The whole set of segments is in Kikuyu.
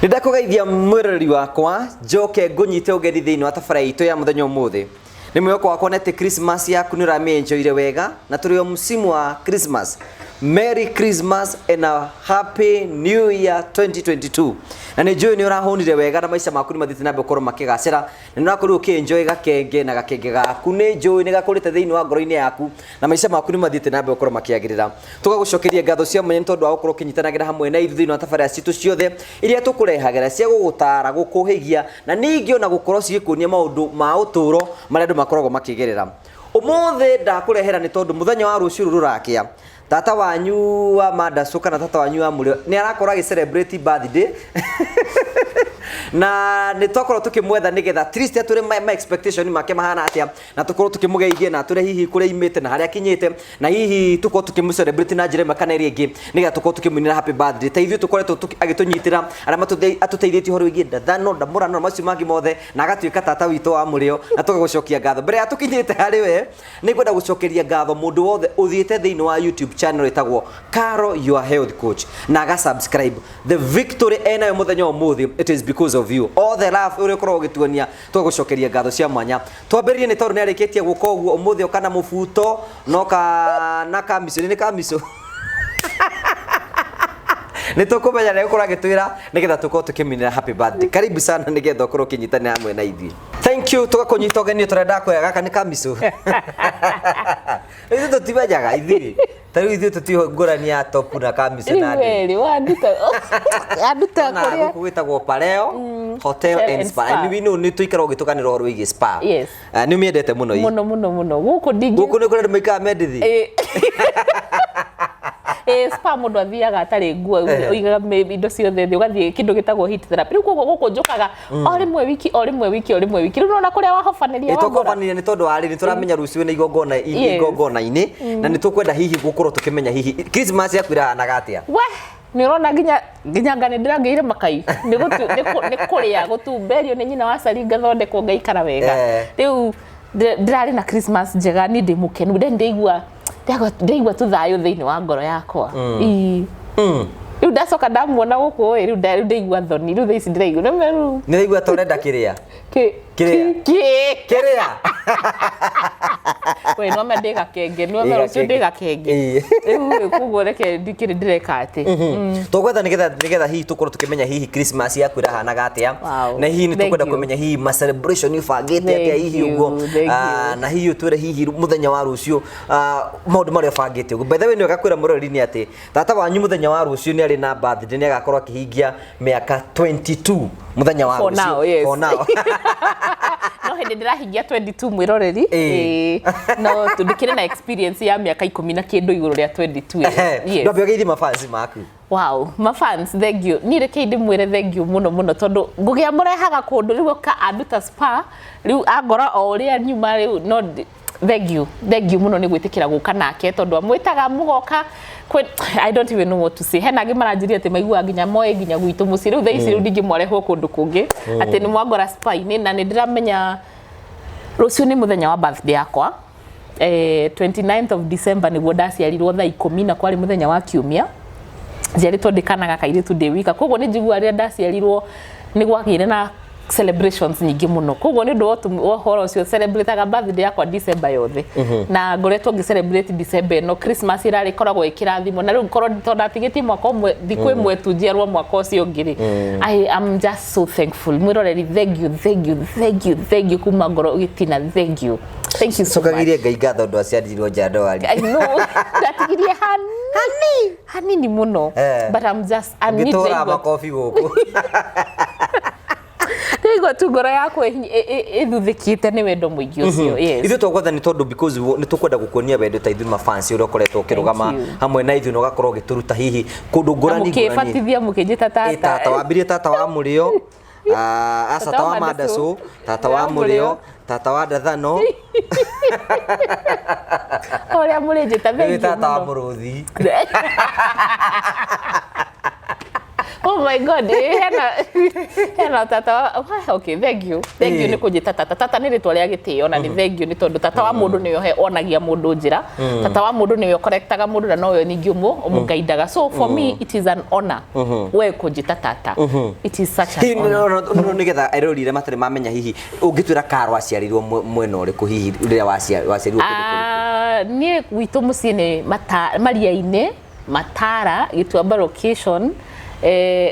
Nĩndakũgeithia mwĩroreri wakwa, njoke ngũnyite ũgeni thĩinĩ wa tabara itũ ya mũthenya ũmũthĩ. Nĩ mwĩhoko wakwa nĩ atĩ Christmas yaku nĩ ũramĩenjoire wega na tũrĩ o msimu wa Christmas. Merry Christmas and a Happy New Year 2022. Na nĩ njũĩ nĩ ũrahũnire wega na maica maku nĩ mathiĩte na mbere gũkorwo makĩgacĩra na nĩ ũrakorirwo ũkĩenjoy gakenge na gakenge gaku nĩ njũĩ nĩ gakũrĩte thĩinĩ wa ngoro-inĩ yaku na maica maku nĩ mathiĩte na mbere gũkorwo makĩagĩrĩra. Tũgagũcokeria ngatho cia mwanya nĩ tondũ wa gũkorwo ũkĩnyitanagĩra hamwe na ithuĩ thĩinĩ wa tabarĩra citũ ciothe iria tũkũrehagĩra cia gũgũtara, gũkũhĩgia na ningĩ ona gũkorwo cigĩkuonia maũndũ ma ũtũũro marĩa andũ makoragwo makĩgerera. Ũmũthĩ ndakũrehera nĩ tondũ mũthenya wa rũciũ rũrũ rũrakĩa tata wanyu wa Mandacũ kana tata wanyu wa Mũrĩo nĩ arakorwo agĩ celebrate birthday na nĩ twakorwo tũkĩmwetha nĩgetha at least atwĩre ma expectation make mahana atĩa na tũkorwo tũkĩmũgeithia na atwĩre hihi kũrĩa imĩte na harĩa akinyĩte na hihi tũkorwo tũkĩmũ celebrate na njĩra ĩmwe kana ĩrĩa ĩngĩ nĩgetha tũkorwo tũkĩmũinĩra happy birthday. Ta ithuĩ tũkoretwo agĩtũnyitĩra arĩa atũteithĩtie ũhoro wĩgiĩ ndathano, ndamũrano na macio mangĩ mothe, na agatuĩka tata witũ wa mũrĩo na tũgagũcokia ngatho. Mbere ya tũkinyĩte harĩ we, nĩ ngwenda gũcokeria ngatho mũndũ wothe ũthiĩte thĩinĩ wa YouTube channel ĩtagwo Caro Your Health Coach na aga subscribe. The victory enayo mũthenya wa ũmũthĩ, it is because of you. All the love ũrĩa ũkoragwo ũgĩtuonia, tũgagũcokeria ngatho cia mwanya. Twambĩrĩrie nĩ tondũ nĩ arĩkĩtie gũka ũguo ũmũthĩ oka na mũbuto noka na kamico, nĩ kamico nĩ tũkũmenya nĩ gũkorwo agĩtwĩra nĩgetha tũkorwo tũkĩmũinĩra happy birthday. Karibu sana nĩgetha ũkorwo ũkĩnyitanĩra hamwe na ithuĩ. Thank you, tũgakũnyita ũgeni tũrenda kwĩra gaka nĩ kamico. Ithuĩ tũtimenyaga ithuĩ. Ta rĩu ithuĩ tũtiũĩ ngũrani ya topu na kamico na ndĩ. Rĩu wanduta anduta Na kũrĩa gũkũ gwĩtagwo Paleo Hotel and Spa. Spa. And we know nĩ tũikara ũgĩtũkanĩra ũhoro wĩgiĩ spa. Yes. Ah, nĩ ũmĩendete mũno ĩ. Mũno mũno mũno gũkũ ndingĩ. Gũkũ nĩ kũrĩa andũ maikaraga mendithi. Ĩ spa mũndũ athiaga atarĩ nguo, ũigaga indo ciothe thĩ, ũgathiĩ kĩndũ gĩtagwo heat therapy. Rĩu koguo gũkũ njũkaga o rĩmwe wiki, o rĩmwe wiki, o rĩmwe wiki. Rĩu nĩwona kũrĩa wahobanĩria wangora. Tũkũbanĩria nĩ tondũ wa rĩrĩ, tũramenya rũciũ nĩ igongona igongona-inĩ na nĩ tũkwenda hihi gũkorwo tũkĩmenya hihi Christmas yaku ĩrahanaga atĩa. We nĩ ũrona nginya anga nĩ ndĩrangĩire makai nĩ kũrĩa gũtumberio nĩ nyina wa cari ngathondekwo ngaikara wega. Rĩu ndĩrarĩ na Christmas njega, niĩ ndĩ mũkenu, ndĩraigua ndĩraigua tu thayũ thĩinĩ wa ngoro yakwa. Ii. Rĩu ndacoka ndamuona gũkũ ĩ, rĩu rĩu ndaigua thoni, rĩu thaa ici ndĩraigua rĩu rĩu Nĩ ũraigua ta ũrenda kĩrĩa? Kĩ? Kĩrĩa? Kĩ? Kĩrĩa? We no ma ndĩ gakenge, no ma rũciũ ndĩ gakenge. Ĩĩ. Rĩu ĩ, koguo reke ndikĩrĩ ndĩreka atĩ. Tũgwetha nĩgetha hihi tũkorwo tũkĩmenya hihi Christmas yaku ĩrahanaga atĩa. Wow. Na hihi nĩ Thank tũkwenda you. kũmenya hihi ma celebration ũbangĩte atĩa Thank hihi you, ũguo. thank you. Ah, na hihi ũtwĩre hihi mũthenya wa rũciũ, ah, maũndũ marĩa ũbangĩte ũguo. By the way, nĩ wega kwĩra mũroreri nĩ atĩ tata wanyu mũthenya wa rũciũ nĩ arĩ na birthday, nĩ agakorwo akĩhingia mĩaka 22 mũthenya wa For rũciũ. now, yes. For now. No hĩndĩ ndĩrahingia 22 mwĩroreri. Ĩĩ. Ĩĩ. No ndĩkĩrĩ na experience ya mĩaka ikũmi na kĩndũ igũrũ rĩa 22. Yes. Ndwambe ũgeithie mafans maku. Wow, ma fans, thank you. Niĩ reke ndĩmwĩre thank you mũno mũno tondũ ngũgĩa mũrehaga kũndũ rĩu oka anduta spa rĩu angora o ũrĩa nyuma rĩu no thank you, thank you mũno nĩ gwĩtĩkĩra gũka nake tondũ amwĩtaga mũgoka I don't even know what to say. Hena angĩ maranjĩria atĩ maiguaga nginya moĩ nginya gwitũ mũciĩ rĩu thaa ici rĩu ndingĩmwarehwo kũndũ kũngĩ atĩ nĩ mwangora spa-inĩ na nĩ ndĩramenya rũciũ nĩ mũthenya wa birthday yakwa. 29th of December nĩguo ndaciarirwo thaa ikũmi na kwarĩ mũthenya wa kiumia. Njiarĩtwo ndĩ kana ga kairĩtu ndĩ wika, koguo nĩ njiguaga rĩrĩa ndaciarirwo nĩ gwagĩire na celebrations nyingĩ mũno, koguo nĩ ũndũ wa ũhoro ũcio celebrataga birthday yakwa December yothe. Na ngoretwo ngĩ celebrate December ĩno, Christmas ĩrarĩ ĩkoragwo ĩ kĩrathimo, na rĩu korwo tondũ ndatigĩtie mwaka ũmwe thikũ ĩmwe tu njiarwo mwaka ũcio ũngĩ rĩ, I am just so thankful. Mwĩroreri, thank you, thank you, thank you, thank you kuma ngoro gĩtina, thank you, thank you so much. Cokagĩrie Ngai ngatho ũndũ aciarirwo nja ndwari. I know, ndatigirie hanini hanini mũno. But I'm just I'm Ngĩtũraga makobi gũkũ. Ndĩraigua tu ngoro yakwa ĩthuthĩkĩte nĩ wendo mũingĩ ũcio. Yes. Ithuĩ twagwatha nĩ tondũ because nĩ tũkwenda gũkuonia wendo ta ithuĩ mafans ũrĩa ũkoretwo ũkĩrũgama Thank you. hamwe na ithuĩ na ũgakorwo ũgĩtũruta hihi kũndũ Na ngũrani ngũrani. mũkĩbatithia mũkĩnjĩta Ĩ, tata. Tata wambirie tata wa mũrĩo, ah, aca tata wa Mandacũ, tata wa mũrĩo, tata wa ndathano, Ũrĩa mũrĩnjĩta, rĩu thank you tata wa mũno. mũrũthi. Oh my God, hena tata wa, okay, thank you. Thank you nĩ kũnjĩta tata. Tata nĩ rĩtwa rĩa gĩtĩo na nĩ thank you nĩ tondũ tata wa mũndũ nĩwe onagia mũndũ njĩra. Tata wa mũndũ nĩwe ũkorektaga mũndũ na nowe ningĩ ũmũgaidaga. So for me it is an honor we kũnjĩta tata. It is such an Hihi honor. no nĩgetha eroreri arĩa matarĩ mamenya, hihi ũngĩtwĩra Karo aciarirwo mwena ũrĩkũ, hihi rĩrĩa waciarirwo kũndũ kũrĩkũ? Ah, niĩ gwitũ mũciĩ nĩ Maria-inĩ, Matara, Gĩtuamba location,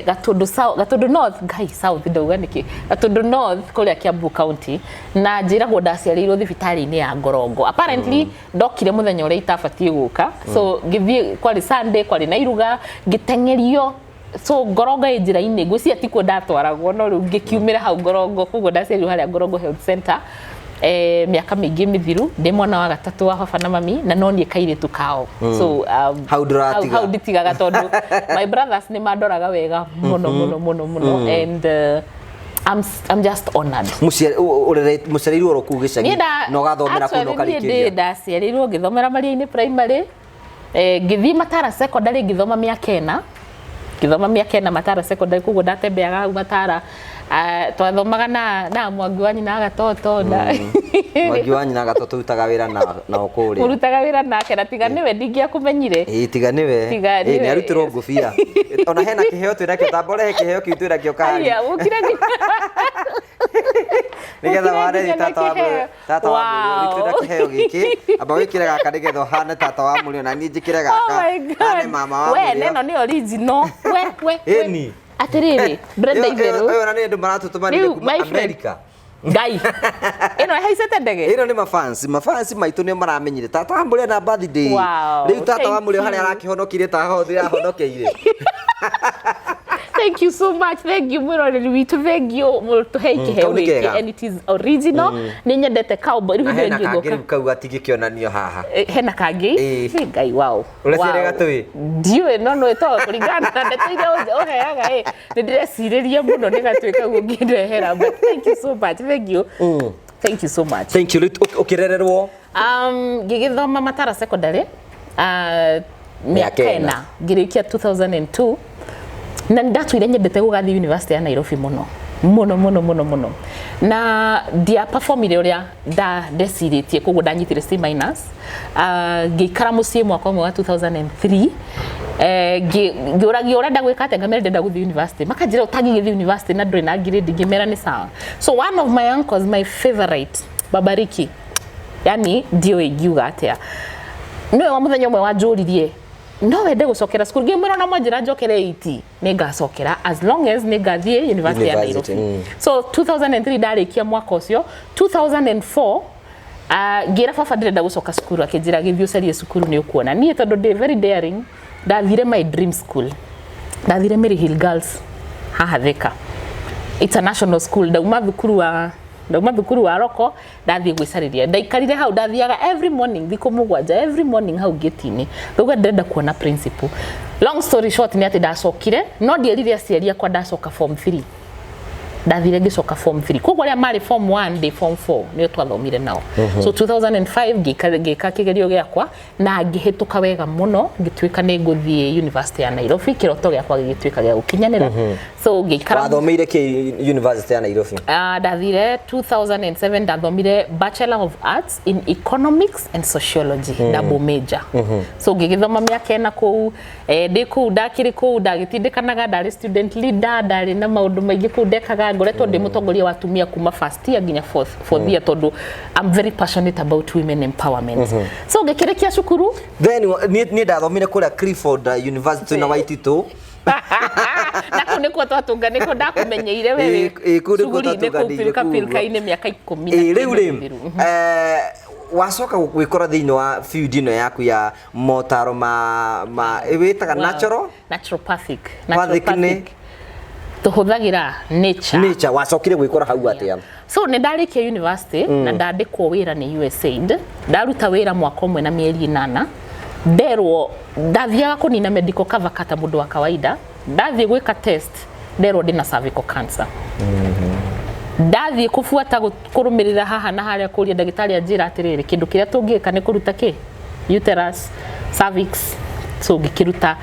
Gatundu South, Gatundu North, Ngai, South ndauga nĩkĩ, Gatundu North kũrĩa Kiambu County, na njĩragwo ndaciarĩirwo thibitarĩ-inĩ ya Ngorongo. Apparently ndokire mũthenya ũrĩa itabatiĩ gũka, so ngĩthiĩ, kwarĩ Sunday, kwarĩ na iruga, ngĩteng'erio, so Ngorongo ĩ njĩra-inĩ, ngwĩciria tikuo ndatwaragwo, no rĩu ngĩkiumĩra hau Ngorongo. Koguo ndaciarirwo harĩa Ngorongo Health Center mĩaka mĩingĩ mĩthiru, ndĩ mwana wa gatatũ wa baba na mami, na no niĩ kairĩtu kao. So Hau ndũratiga. Hau nditigaga tondũ my brothers nĩ mandoraga wega mũno mũno mũno mũno, and I'm just honored. Mũciarĩirwo oro kũu gĩcagi na ũgathomera kũu na Actually, niĩ ũkarĩkĩria? Ndĩ ndaciarĩirwo ngĩthomera Maria-inĩ Primary, ngĩthiĩ Matara Secondary, ngĩthoma mĩaka 4, ngĩthoma mĩaka 4 Matara Secondary. Koguo ndatembeaga hau Matara. Ah, twathomaga na Mwangi wa nyina gatoto na Mwangi wa nyina gato tũrutaga wĩra nao kũrĩa. Mũrutaga wĩra nake, na tiga nĩwe ndingĩakũmenyire. Ĩĩ, tiga nĩwe. Tiga Ĩĩ, nĩ nĩwe. arutirwo ngũbia. Ona hena kĩheo twĩnakĩo, tamba ũrehe kĩheo kĩu twĩnakĩo kari. Aya, ũkire Nĩgetha ũkire wane nginya na tata wa kĩheo. Tata wa Mũrĩo. Twĩna kĩheo gĩkĩ, amba wĩkĩre gaka nĩgetha ũhane tata wa Mũrĩo, na niĩ njĩkĩre Oh gaka my God. hane mama wa We Mũrĩo. neno nĩ original, we. Ĩni. Atĩrĩrĩ, Brenda, itherũ. Ũyũ ona nĩ andũ maratũtũmanire Rĩu, kuma my friend. America. Ngai, ĩno ĩhaicĩte ndege. Ĩno nĩ mafansi maitũ nĩo maramenyire tata wa Mũrĩo na birthday. Wow, Rĩu tata wa thank Mũrĩo harĩa you. arakĩhonokirie ta hothire ahonokeire. Thank you so much, thank you mwĩroreri witũ, thank you mũtũhe kĩheo Kau nĩ gĩkĩ. kega. And it is original. Nĩ nyendete cowboy rĩu Na hĩndĩ hena ĩrĩa kangĩ ngũka. rĩu kau gatingĩkĩonanio haha. Hena kangĩ? Ĩĩ. Ĩ, Ngai, wow. Ũreciria Wow. gatũĩ? Ndiũĩ, no nĩ to kũringana na ndeto iria ũheaga ĩ, nĩ ndĩrecirĩria mũno nĩ gatuĩka kau ũngĩndehera, but thank you so much, thank you, thank you so much. Thank you. Rĩu ũkĩrererwo? Ngĩgĩthoma Matara Secondary Mĩaka mĩaka 4. 4, ngĩrĩkia 2002, na nĩ ndatũire nyendete gũgathiĩ University ya Nairobi mũno mũno mũno mũno mũno, na ndiaperformire ũrĩa ndecirĩtie, koguo ndanyitire C minus. Ngĩikara mũciĩ mwaka ũmwe wa 2003. Ngĩũragio ũrenda gwĩka atĩa, ngamera ndĩrenda gũthiĩ university, makanjĩra ũtangĩgĩthiĩ university na ndũrĩ na grade, ngĩmera nĩ sawa. So one of my uncles, my favorite, Babariki, yani ndiũĩ ingiuga atĩa, nĩwe wa mũthenya ũmwe wanjũririe no wende gũcokera cukuru, ngĩmwĩra ona mwanjĩra njokere 80 nĩ ngacokera, as long as nĩ ngathiĩ university ya University, Nairobi. So 2003 ndarĩkia mwaka ũcio, 2004 ngĩra baba ndĩrenda gũcoka cukuru, akĩnjĩra gĩthiĩ ũcarie cukuru nĩ ũkuona. Niĩ tondũ ndĩ very daring, ndathire my dream school, ndathire Maryhill Girls haha Thika. It's a national school. Ndauma thukuru wa roko, ndathiĩ gwĩcarĩria, ndaikarire hau, ndathiaga every morning thikũ 7, every morning hau gate-inĩ, ngauga ndĩrenda kuona principal. Long story short nĩ atĩ ndacokire, no ndierire aciari akwa ndacoka form 3. Ndathire ngĩcoka form 3, koguo arĩa marĩ form 1 ndĩ form 4 nĩo twathomire nao. So 2005 ngĩka kĩgerio gĩakwa na ngĩhĩtũka wega mũno, ngĩtuĩka nĩ ngũthiĩ University ya Nairobi. Kĩroto gĩakwa gĩgĩtuĩka gĩa gũkinyanĩra. So ngĩikara. Wathomeire kĩ University ya Nairobi? Ndathire 2007, ndathomire Bachelor of Arts in Economics and Sociology, double major. So ngĩgĩthoma mĩaka 4 kũu. Ndĩ kũu, ndakĩrĩ kũu ndagĩtindĩkanaga, ndarĩ student leader, ndarĩ na maũndũ maingĩ kũu ndekaga, ngoretwo ndĩ mũtongoria wa atumia kuma first year nginya fourth year, tondũ I'm very passionate about women empowerment. So ngĩkĩrĩkia cukuru. Then niĩ ndathomire kũrĩa Clifford University na Waititũ. Na kũu nĩkuo twatũnga, nĩkuo ndakũmenyeire we. Ĩ, kũu nĩkuo cuguri-inĩ kũu twatũnganĩire pilka kũu ũguo. pilka-inĩ mĩaka 10 na Ĩ, rĩu kĩndũ rĩ mĩthiru. Wacoka gwĩkora thĩinĩ wa field ĩno yaku ya motaro ma wĩtaga Wow. natural Naturopathic. Pathic nĩ? Naturopathic tũhũthagĩra nature. Nature. Wacokire gwĩkora hau atĩa? So nĩ ndarĩkia university na ndandĩkwo wĩra nĩ USAID. Ndaruta wĩra mwaka ũmwe na mĩeri 8, nderwo ndathiaga kũnina medical cover kata mũndũ wa kawaida. Ndathiĩ gwĩka test, nderwo ndĩna cervical cancer. Ndathiĩ kũbuata kũrũmĩrĩra haha na harĩa, kũria ndagĩtarĩ, anjĩra atĩrĩrĩ, kĩndũ kĩrĩa tũngĩka nĩ kũruta kĩ uterus, cervix, So ngĩkĩruta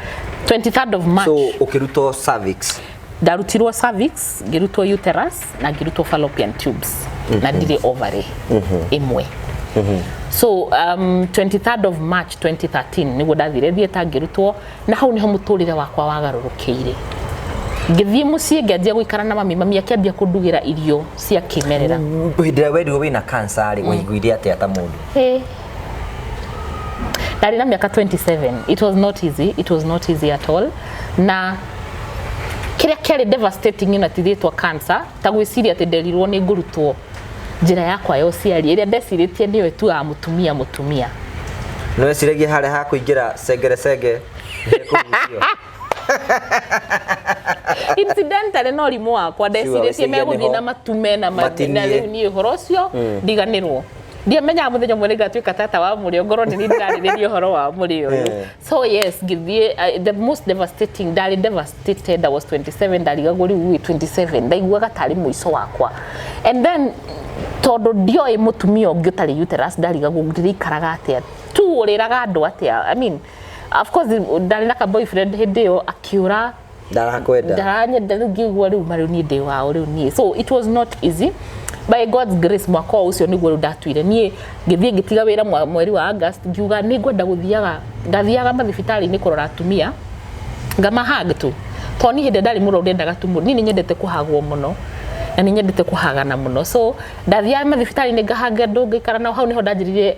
23rd of March. So ũkĩrutwo cervix? Ndarutirwo cervix, ngĩrutwo uterus na ngĩrutwo fallopian tubes na ndirĩ ovary ĩmwe. So 23rd of March 2013 nĩguo ndathire theatre ngĩrutwo, na hau nĩho mũtũrĩre wakwa wagarũrũkĩire. Ngĩthiĩ mũciĩ, ngĩanjia gũikara na mami. Mami akĩambia kũndugĩra irio cia kĩmerera. Hĩndĩ ĩrĩa werirwo wĩna cancer rĩ, waiguire atĩa ta mũndũ? Hey. Ndarĩ na mĩaka 27. It was not easy, it was not easy at all. Na kĩrĩa kĩarĩ devastating na ti rĩtwa cancer, ta gwĩciria atĩ nderirwo nĩ ngũrutwo njĩra yakwa ya ũciari ĩrĩa ndecirĩtie nĩyo ĩtuaga mũtumia mũtumia. Nĩ weciragia harĩa ha kũingĩra cengere cenge nĩhekũhutio? Incidentally, no rimũ wakwa ndecirĩtie wĩciria megũthiĩ nĩho na matume na matinie. na rĩu niĩ ũhoro ũcio ndiganĩrwo. Ndiamenyaga mũthenya ũmwe nĩngatuĩka tata wa mũrĩo, ngorwo nĩ niĩ ndĩrarĩrĩria ũhoro wa mũrĩo ũyũ. So yes, ngĩthiĩ, the most devastating, ndarĩ devastated. I was 27. Ndarigagwo rĩu wĩ 27, ndaiguaga tarĩ mũico wakwa. And then tondũ ndioĩ mũtumia ũngĩ ũtarĩ uterus, ndarigagwo ndĩrĩikaraga atĩa tu, ũrĩraga andũ atĩa? I mean, of course ndarĩ na ka boyfriend hĩndĩ ĩyo, akĩũra. Ndarakwenda. Ndaranyenda. Rĩu ngĩigua rĩu ma rĩu niĩ ndĩ wao rĩu niĩ. So it was not easy. By God's grace, mwaka o ũcio nĩguo rĩu ndatuire niĩ ngĩthiĩ ngĩtiga wĩra mweri wa August, ngiuga nĩ ngwenda gũthiaga, ndathiaga mathibitarĩ-inĩ kũrora atumia, ngamahag tu, tondũ niĩ hĩndĩ ĩrĩa ndarĩ mũrwaru ndendaga tu niĩ nĩ nyendete kũhagwo mũno na nĩ nyendete kũhagana mũno. So ndathiaga mathibitarĩ-inĩ, ngahaga andũ, ngaikara nao. Hau nĩho ndanjĩrĩirie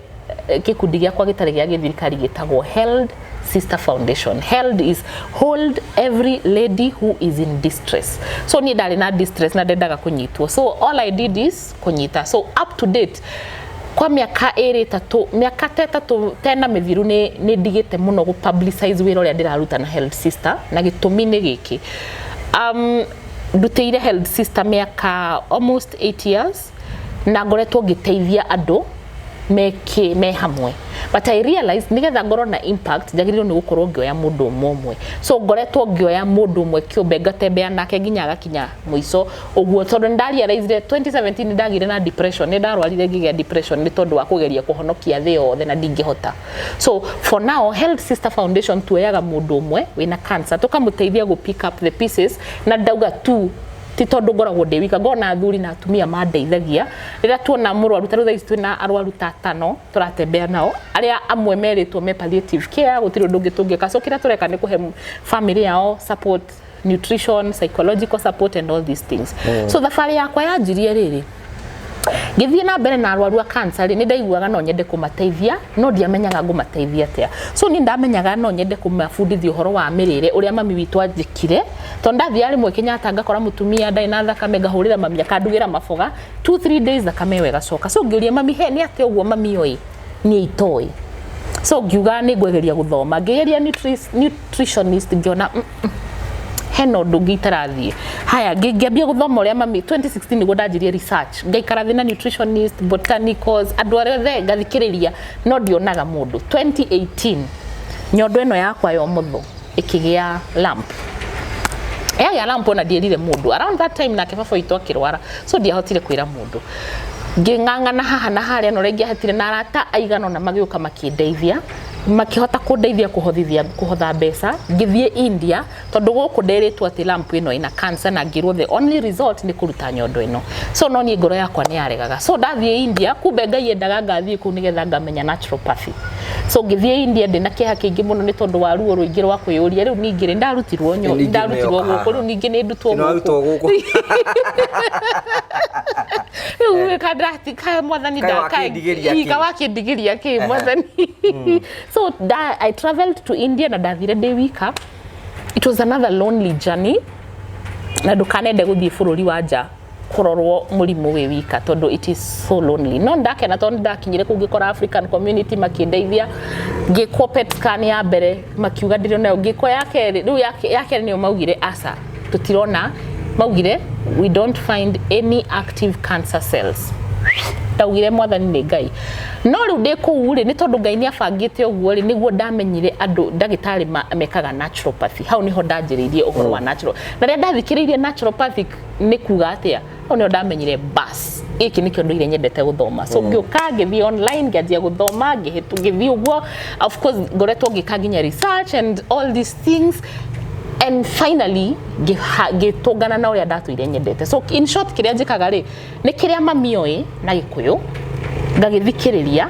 gĩkundi gĩakwa gĩtarĩ gĩa gĩthirikari gĩtagwo Held Sister Foundation. Held is hold every lady who is in distress. So niĩ ndarĩ na distress na ndendaga kũnyitwo, so all I did is kũnyita. So up to date, kwa mĩaka ĩrĩ ĩtatũ, mĩaka ta ĩtatũ tena mĩthiru, nĩ ndigĩte mũno gũ publicize wĩra ũrĩa ndĩraruta na Health Sister, na gĩtũmi nĩ gĩkĩ: ndutĩire Health Sister mĩaka almost 8 years na ngoretwo ngĩteithia andũ meke me hamwe, but I realize nigetha ngorwo na impact, njagĩrĩirwo nĩ gũkorwo ngĩoya mũndũ ũmwe ũmwe. So ngoretwo ngĩoya mũndũ ũmwe kĩũmbe, ngatembea nake nginya agakinya mũico ũguo, tondũ nĩ ndarealizire 2017 nĩ ndagĩire na depression, nĩ ndarwarire ngĩgĩa depression nĩ tondũ wa kũgeria kũhonokia thĩ yothe na ndingĩhota. So for now, Health Sister Foundation tuoyaga mũndũ ũmwe wĩna cancer, tũkamũteithia gũ pick up the pieces. Na ndauga tu ti tondũ ngoragwo ndĩ wika, ngoragwo na athuri na atumia mandeithagia rĩrĩa tuona mũrwaru. Ta rĩu thaa ici twĩna arwaru ta atano tũratembea nao, arĩa amwe merĩtwo me palliative care, gũtirĩ ũndũ ũngĩ tũngĩka. So kĩrĩa tũreka nĩ kũhe family yao support, nutrition, psychological support and all these things. So thabarĩ yakwa yanjirie rĩrĩ, ngĩthiĩ na mbere na arwaru a cancer rĩ, nĩ ndaiguaga no nyende kũmateithia, no ndiamenyaga ngũmateithia atĩa. So niĩ ndamenyaga no nyende kũmabundithia ũhoro wa mĩrĩre ũrĩa mami witũ anjĩkire, tondũ ndathiaga rĩmwe Kenyatta ngakora mũtumia ndarĩ na thakame, ngahũrĩra mami akandugĩra maboga, 2 3 days thakame ĩyo ĩgacoka. So ngĩũria mami, he nĩ atĩa ũguo mami oĩ niĩ itoĩ? So ngiuga nĩ ngwegeria gũthoma, ngĩgeria nutritionist, ngĩona hena ũndũ ũngĩ itarathiĩ. Haya, ngĩambia gũthoma ũrĩa mami. 2016 nĩguo ndanjirie research, ngaikara thĩ na nutritionist, botanicals, andũ arĩa othe ngathikĩrĩria, no ndionaga mũndũ. 2018 nyondo ĩno yakwa ya ũmotho ĩkĩgĩa lump. Yagĩa lump, ona ndierire mũndũ. Around that time nake baba witũ akĩrwara, so ndiahotire kwĩra mũndũ. Ngĩng'ang'ana haha na harĩa na ũrĩa ingĩahotire, na arata aigana ũna magĩũka makĩndeithia, makĩhota kũndeithia kũhothithia, kũhotha mbeca, ngĩthiĩ India, tondũ gũkũ nderĩtwo atĩ lump ĩno ĩna cancer na ngĩrwo the only result nĩ kũruta nyondo ĩno. So no niĩ ngoro yakwa nĩ yaregaga. So ndathiĩ India, kumbe Ngai endaga ngathiĩ kũu nĩgetha ngamenya naturopathy. So ngĩthiĩ India ndĩna kĩeha kĩingĩ mũno nĩ tondũ wa ruo rũingĩ rwa kwĩyũria, rĩu ningĩ rĩ ndarutirwo nyo Ningĩ ndarutirwo nĩyoka gũkũ, rĩu ningĩ nĩ ndutwo. Nĩ warutwo gũkũ. Rĩu kandrati ka mwathani. Kaĩ wakĩndigĩria kĩ? Ka wakĩndigĩria kĩ, mwathani? So I traveled to India na ndathire ndĩ wika. It was another lonely journey, na ndũkanende gũthiĩ bũrũri wa nja kũrorwo mũrimũ wĩ wika, tondũ it is so lonely. No ndakena tondũ ndakinyire kũu, ngĩkora African community makĩndeithia. Ngĩkwo PET scan ya mbere, makiuga ndĩrĩ nayo. Ngĩkwo ya kerĩ, rĩu ya kerĩ nĩyo maugire aca, tũtirona. Maugire we don't find any active cancer cells. Ndaugire mwathani nĩ Ngai. No rĩu ndĩ kũu rĩ, nĩ tondũ Ngai nĩ abangĩte ũguo rĩ, nĩguo ndamenyire andũ ndagĩtarĩ mekaga naturopathy. Hau nĩho ndanjĩrĩirie ũhoro wa natural, na rĩrĩa ndathikĩrĩirie naturopathic nĩ kuga atĩa. Hau nĩho ndamenyire bas gĩkĩ nĩkĩo ndũire nyendete gũthoma. So ngĩũka ngĩthiĩ online, ngĩanjia gũthoma, ngĩthiĩ ũguo. Of course ngoretwo ngĩka nginya research and all these things, and finally ngĩtũngana na ũrĩa ndatũire nyendete. So in short, kĩrĩa njĩkaga rĩ, nĩ kĩrĩa mami oĩ na Gĩkũyũ, ngagĩthikĩrĩria,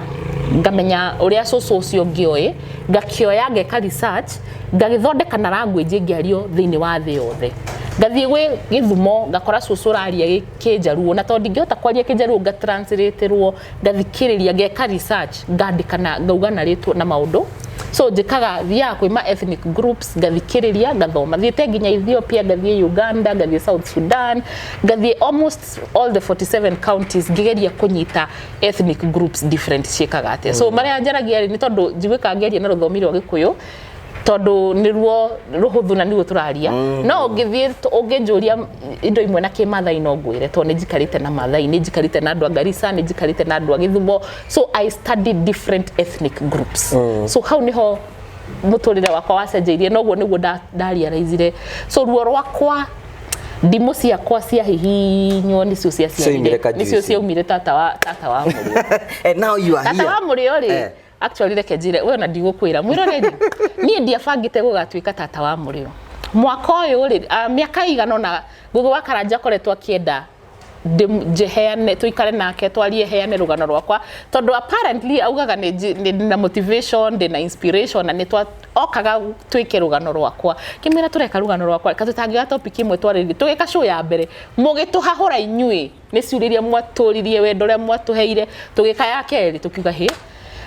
ngamenya ũrĩa cũcũ ũcio ũngĩ oĩ, ngakĩoya, ngeka research, ngagĩthondeka na language ĩngĩario thĩinĩ wa thĩ yothe. Ngathiĩ gwĩ Gĩthumo, ngakora cũcũ ũraria Kĩnjaruo, na tondũ ndingĩhota kwaria Kĩnjaruo, ngatranslaterwo, ngathikĩrĩria, ngeka research, ngandĩka na ngauga na rĩtwa na maũndũ. So njĩkaga, thiaga kwĩ ma ethnic groups, ngathikĩrĩria, ngathoma. Thiĩte nginya Ethiopia, ngathiĩ Uganda, ngathiĩ South Sudan, ngathiĩ almost all the 47 counties, ngĩgeria kũnyita ethnic groups different ciĩkaga atĩa. So marĩa njaragia rĩ, nĩ tondũ njiguĩkaga ngĩaria na rũthiomi rwa Gĩkũyũ, tondũ nĩruo rũhũthũ na nĩruo tũraria. No ũngĩthiĩ ũngĩnjũria indo imwe na Kĩmathai, no ngwĩre, tondũ nĩ njikarĩte na Mathai, nĩ njikarĩte na andũ a Garissa, nĩ njikarĩte na andũ a Gĩthumo. So I study different ethnic groups. So hau nĩho mũtũrĩre wakwa wacenjeirie, noguo nĩguo ndarealizire. So ruo rwakwa, ndimũ ciakwa ciahihinywo, nĩcio Ciaumire ciaciarire kajuici. Nĩcio ciaumire tata wa mũrĩo. And now you are Tata here. wa mũrĩo rĩ, actually reke njĩre we, ona ndigũkwĩra mwĩroreri, niĩ ndiabangĩte gũgatuĩka tata wa mũrĩo mwaka ũyũ rĩ. Mĩaka ĩigana ũna Ngũgĩ wa Karanja akoretwo akĩenda njĩheane, tũikare nake, twarie, heane rũgano rwakwa, tondũ apparently augaga nĩ na motivation, ndĩ na inspiration, na nĩ twa okaga twĩke rũgano rwakwa. Kĩmwĩra tũreka rũgano rwakwa ka tũtangĩoya topic ĩmwe twarĩrĩrie. Tũgĩka show ya mbere, mũgĩtũhahũra inyuĩ nĩ ciũria iria mwatũririe, wendo ũrĩa mwatũheire. Tũgĩka ya kerĩ, tũkiuga hĩ,